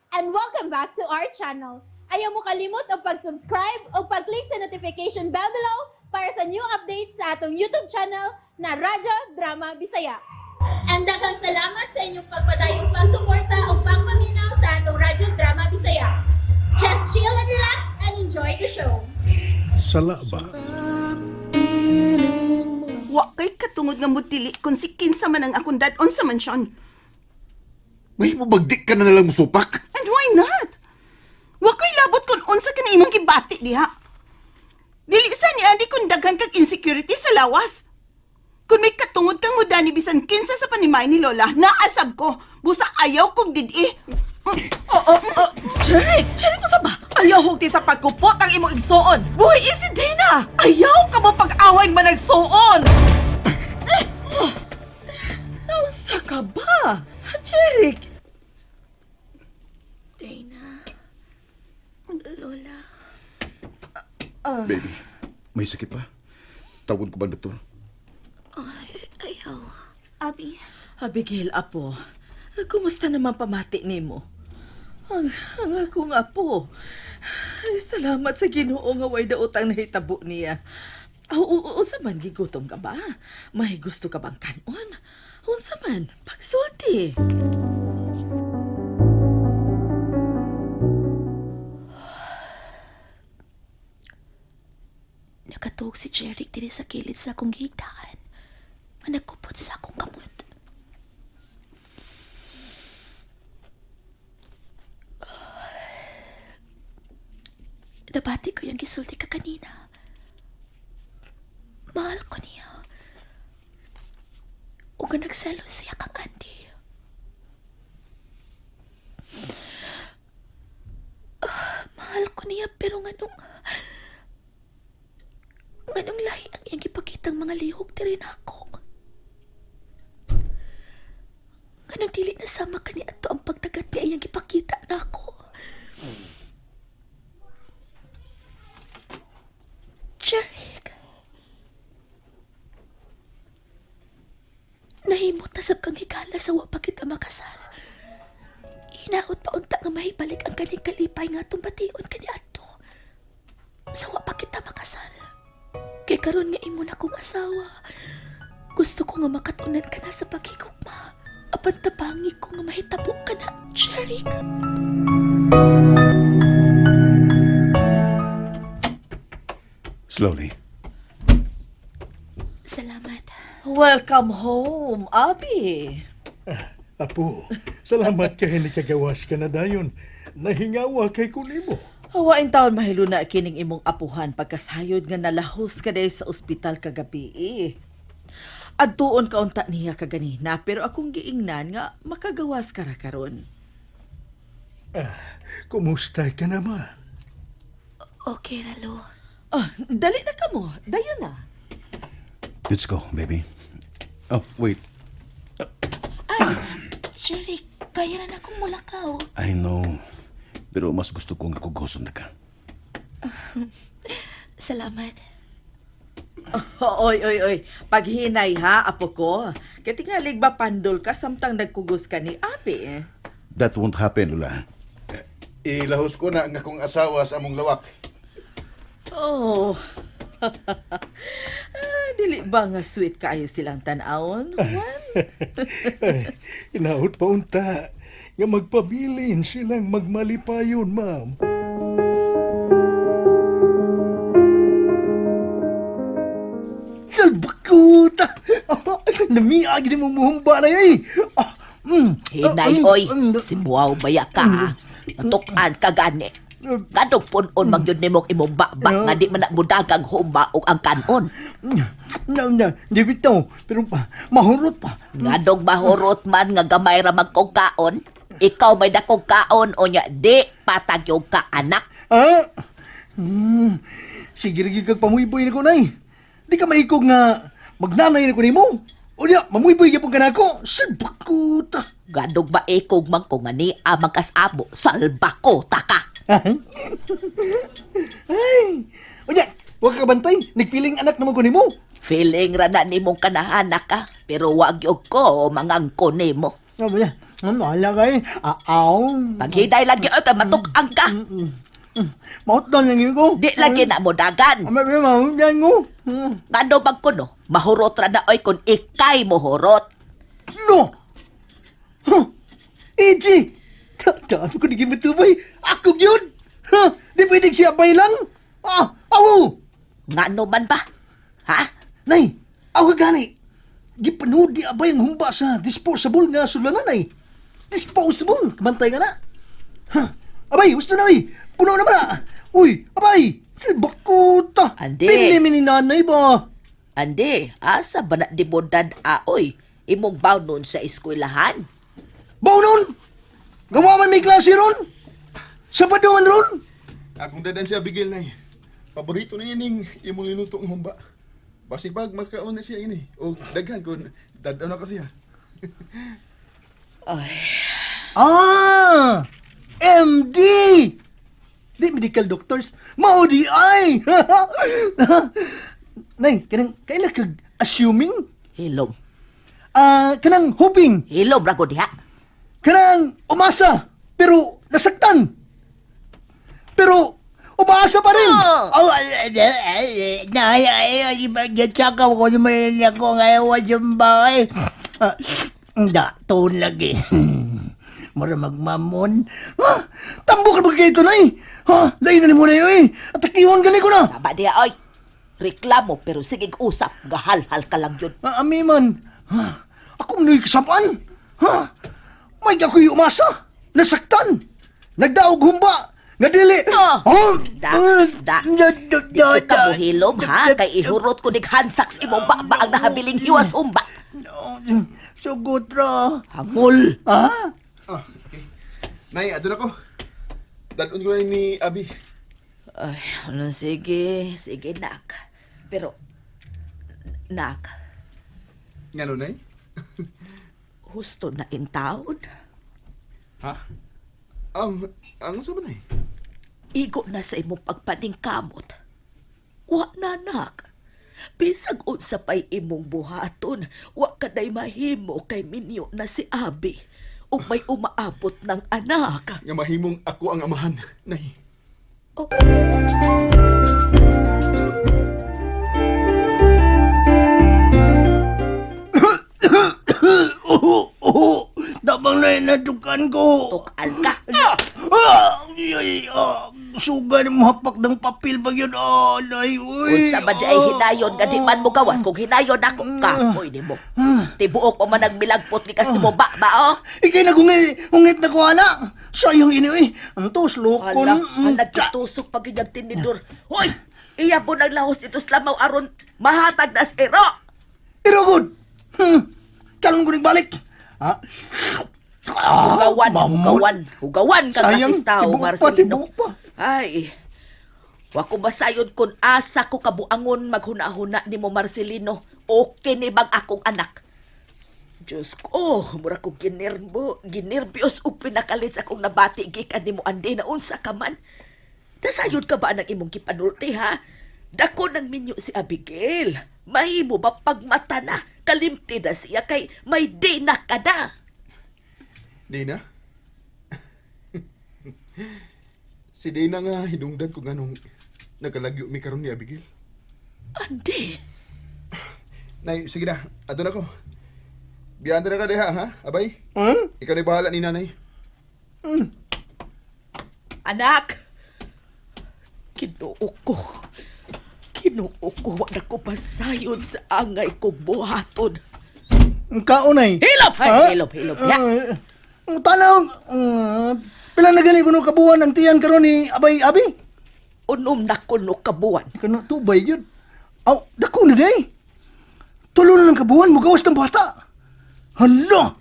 And welcome back to our channel. Ayaw mo kalimot og pag-subscribe o pag-click sa notification bell below para sa new updates sa atong YouTube channel na Radyo Drama Bisaya. And daghang salamat sa inyong pagpadayong pagsuporta o pagpaminaw sa atong Radyo Drama Bisaya. Just chill and relax and enjoy the show. Sala ba? Wa kay katungod nga mutili kung si kinsa man ang akong dad-on sa mansyon. May mabagdik ka na nalang musupak. And why not? Wa ko'y labot kung unsa ka na imong gibati diha. Dili sa ni Andy kung daghan kag insecurity sa lawas. Kung may katungod kang mudani bisan kinsa sa panimay ni Lola, naasab ko. Busa ayaw kong didi. Oh, Jeric! Jeric, usa ba? Ayaw hugti sa pagkupot ang imong igsuon. Buhi isi Dana! Ayaw ka mo pag-away managsuon! Oh, nausa ka ba? Jeric! Reyna. Lola. Baby, may sakit pa? Tawag ko ba, doktor? Ay, ayaw. Abi, Abigail, apo. Kumusta naman pamati nimo? Ang akong apo. Ay, salamat sa Ginoo nga way daot ang nahitabo niya. Aw, oo, unsa man gigutom ka ba? May gusto ka bang kanon? Unsa man, pagsulti. Nakatuog si Jeric diri sa kilid sa akong gihigdaan. Nga nagkupot sa akong kamot. Nabati ko yung gisulti ka kanina. Mahal ko niya. Ug nga nagselos siya kang Andy. Mahal ko niya pero nganong lahi ang iyang gipakitang mga lihok diri nako? Nganong dili na sama kani adto ang pagtagat niya iyang gipakita nako? Jeric. Nahimot na sab kang higala sa wa pa kita makasal. Hinaot pa unta nga mahibalik ang kaning kalipay nga atong bation kani adto. Sa wa pa kita makasal. Kay karon nga imo na kong asawa. Gusto ko nga makatunan ka na sa paghigugma. Apan tabangi ko nga mahitabo ka na, Jeric. Slowly. Salamat. Welcome home, Abi. Apo, salamat kay nikagawas ka na dayon. Nahingawa kay kunimo. Hawain taon mahiluna kining imong apuhan pagkasayod nga nalahos ka dahil sa ospital kagabi eh. Adtuon kaunta niya kaganina pero akong giingnan nga makagawas ka ra karon. Ah, kumusta ka naman? Okay, Ralo. Ah, dali na kamo, dayon na. Let's go, baby. Oh, wait. Ay, Jeric, kaya na akong mulakaw. I know. Pero mas gusto kong kugoson na ka. Salamat. Oy, oy, oy. Paghinay ha, apo ko. Kay tingalig ba pandol ka samtang nagkugos ka ni Abi eh. That won't happen, Lola. Ilahos ko na ang akong asawa sa among lawak. Oh. Ah, dili ba nga sweet kaayo silang tan-awon, Juan? Ay, hinaot pa unta. Nga magpabilin silang magmalipayon, ma'am. Salbakuta! Namiag ni mong muhumba na eh. Ah, Hinay, Ah, oy. Sibuaw baya ka, ha? Natukan ka gani. Kadog punon magyud nimong imong baba nga di man na mudagang humba og ang kanon. Na, na, di bitaw, pero mahurot pa. Ngadog mahurot man nga gamay ra magkog kaon. Ikaw may dakog kaon o nya di patagyog ka anak. Ah? Hmm. Sige rin kag pamuyboy na ko, nay. Di ka maikog nga magnanay na ko nimo. O diya, mamuyboy gyapon ka nako. Salbakuta! Gadog maikog man ko nga ni amang kasamo salba ko ta ka. Ay! O diya, huwag ka bantay. Nagpiling anak naman ko nimo. Feeling ra na nimong kanahanak ka pero wag gyud ko mangangko nimo. Wala kay. Aaw. Paghiday lagi oy kay matuk-ang ka. Mautdan lang yun ko. Di lagi na mo dagan. Amay, mautdan ko. Ngano bag kuno? Mahurot ra na oy kun ikay mohurot. No! Huh! Eji! Daan ko di matubay. Ako yun! Ha? Di pwede siya bay lang? Ah! Awo! Ngano man ba? Ha? Nay! Awo ka gani! Gipanood ni abay ang humba sa disposable nga sulanan ay. Disposable! Kamantay ka na! Ha? Abay, gusto na ay! Puno na ba? Uy! Abay! Sa bakuta! Andi. Pili mi ni nanay ba? Andi, asa ba na di mo dad aoy? Imong nun sa eskwelahan. Baw nun! Gawa man may klase ron! Sabado man ron! Akong dadan si Abigail, Nay. Paborito niya ning imong linutong humba. Basig pag magkaon na siya ini. O daghan kun dadaw na kasi siya. Ay, Ah! MD! Di medical doctors. Mao di ay! Nay, kanang kaila kag assuming? hilom. Ah, kanang hoping, Hilom ra gud diha. kanang umasa, pero nasaktan. Pero umaasa pa rin. Oh. Oh, ay, ay, ay, ay, ay, ay, magyatsak ako naman ako ngayon yung bahay. Ah, da, tuon lagi. Mura magmamon. Ha? Tambo ka ba kayo ito, Nay? Ha? Lain na ni mo na yun, eh. At takiwan gali ko na. Tama diha oy. Reklamo pero sige usap, gahalhal ka lang yun. Ah, ami man. Ha? Ako manoy kasapaan. Ha? May ako'y umasa. Nasaktan. Nagdaog humba. Nga dili. Oh. Oh. Da, da. Di ko ka muhilom ha, kay ihurot ko nig hansaks imong baba ang nahabiling hiwas humba. Sugot ra. Hangol. Ha? Ah, okay. Nay, adun ako. Dadon ko na ni Abi. Ay, ano, sige, sige nak. Pero, nak, Ngano, Nay? husto na in taon. Ha? Ang sa ba, Nay? Igo na sa imong pagpaningkamot. Wa na, nak. Bisag unsa pa'y imong buhaton, wa ka na'y mahimo kay minyo na si Abi. Ug may umaabot ng anak. Nga mahimong ako ang amahan, Nay. Oh. Oh, oh, dabang na natukan ko. Tukal ka. Ah, ay, ay, ah, suga na hapak ng papel pag yun. Ah, nay, uy. Unsa ba di ay hinayon nga di man mo gawas kung hinayon ako kapoy nimo. Tibuok o man nagmilagpot ni kas nimo ba ba oh. Ikay nagungit ungit na ko ana. Sayang ini eh. Ang tos lokon. Hala, hala gitusok pag yun tinidor. Hoy, iya po nang lahos dito sa lamaw aron mahatag na sa ero. Pero good. Kalong ko balik. Ha? Hugawan, mamon. hugawan, hugawan ka Sayang, kasi tao, tibuok pa, Marcelino. tibuok pa. Ay, wa ko basayod kun asa ko kabuangon maghuna-huna nimo Marcelino. Okay ni bang akong anak? Diyos ko, mura ko ginerbo, ginerbyos ug pinakalit sa akong nabati gikan nimo andi na unsa ka man. Nasayod ka ba ng imong gipanulti ha? Dako ng minyo si Abigail. Mahimo ba pagmata na? Kalimti na siya kay may di na ka na. Dina? Si Dina nga hinungdan ko nganong nagalagyo mi karon ni Abigail. Andi. Nay, sige na. Adun ako. Biyaan na ka diha, ha? Abay? Hmm? Ikaw na bahala ni nanay. Anak! Kinuo ko. Kinuo ko. Wa na ko pasayod sa angay kong buhaton. Ang kaon ay. Hilop! Ay, Ha? hilop, hilop. Ya. Ang tanaw, pila na gani kuno kabuan ang tiyan karon ni Abay Abi? Unom na kuno kabuan. Kano tubay yun. Aw, dako na day. Tulo na ng kabuan, mugawas ng bata. Hala!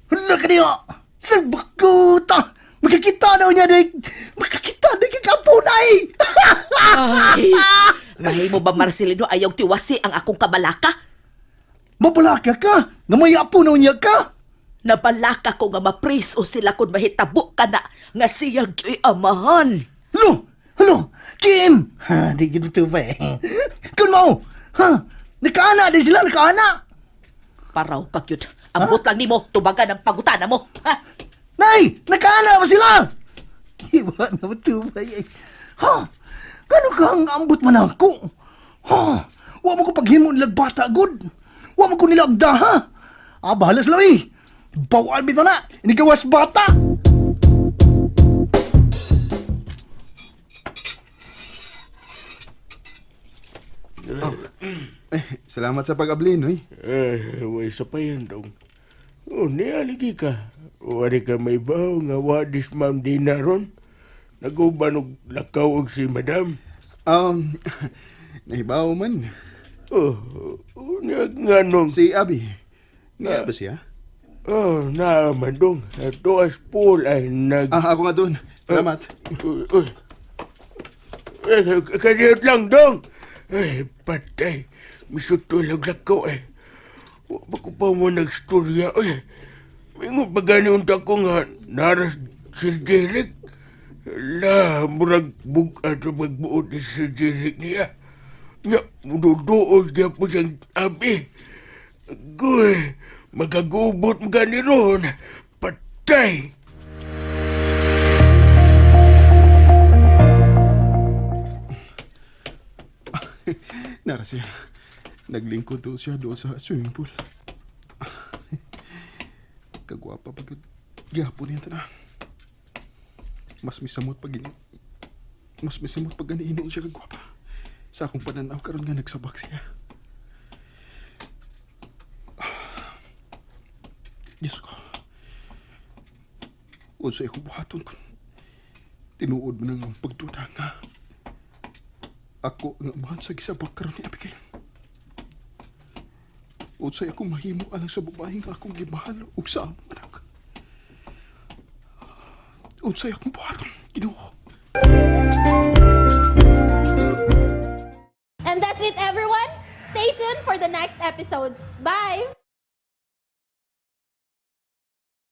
Hala ka niya! Sa bakuta! Makakita na niya day! Makakita na kakapo na eh! Ay, mahimo ba Marcelino ayaw tiwasi ang akong kabalaka? Mabalaka ka! Nga may apo na niya ka! Nabalaka ko nga mapriso sila kung mahitabo ka na nga siya gyo'y amahan. Halo! Halo! Kim! Ha, di gito pa eh. Kun mo! Ha? Nakaana di sila, nakaana! Paraw ka gyud. Ambot lang nimo, tubagan ang pangutana mo. Ha? Nay! Nakaana ba sila? Iba na tubay. Ha? Gano kang ambot man ako? Ha? Wa mo ko paghimo nilag bata gud. Wa mo ko nila agda ha. Ah, bahala sila eh. Bawaan bitaw na. Inigawas bata. Eh, salamat sa pag-ablin, oy. Eh, way sa pa yan dong. Oh, nialigi ka. Wari ka may baw nga wadis ma'am di na ron. Naguban og lakaw og si madam. Nahibaw man. Oh, oh niya nga nung. Si Abby. Niya ba siya? Oh, naaman dong. Ato as pool ay nag... Ah, ako nga doon. Salamat. Uy, uy. Eh, kaniyot lang dong. Ay, patay. Misutulog lakaw eh. Wa pa ko pa mo nagstorya. Uy, mingon pa gani unta ko nga naras si Derek. La, murag bugat sa pagbuot ni si Derek niya. Nya, mududuol niya po siyang abi. Goy, magagubot mo gani ron. Patay! Nara siya. Naglingkod doon siya doon sa swimming pool. Kagwapa pag gihapon niya tanan. Mas misamot pag ini. Mas misamot pag ganiinoon siya kagwapa. Sa akong pananaw karon nga nagsabak siya. Diyos ko. Unsay akong buhaton kun tinuod mo nang pagduda nga ako ang amahan sa gisabak karon ni Abigail. Unsay ako mahimo alang sa babae nga akong gimahal ug sa among anak. Unsay akong buhaton, Ginoo. And that's it, everyone. Stay tuned for the next episodes. Bye!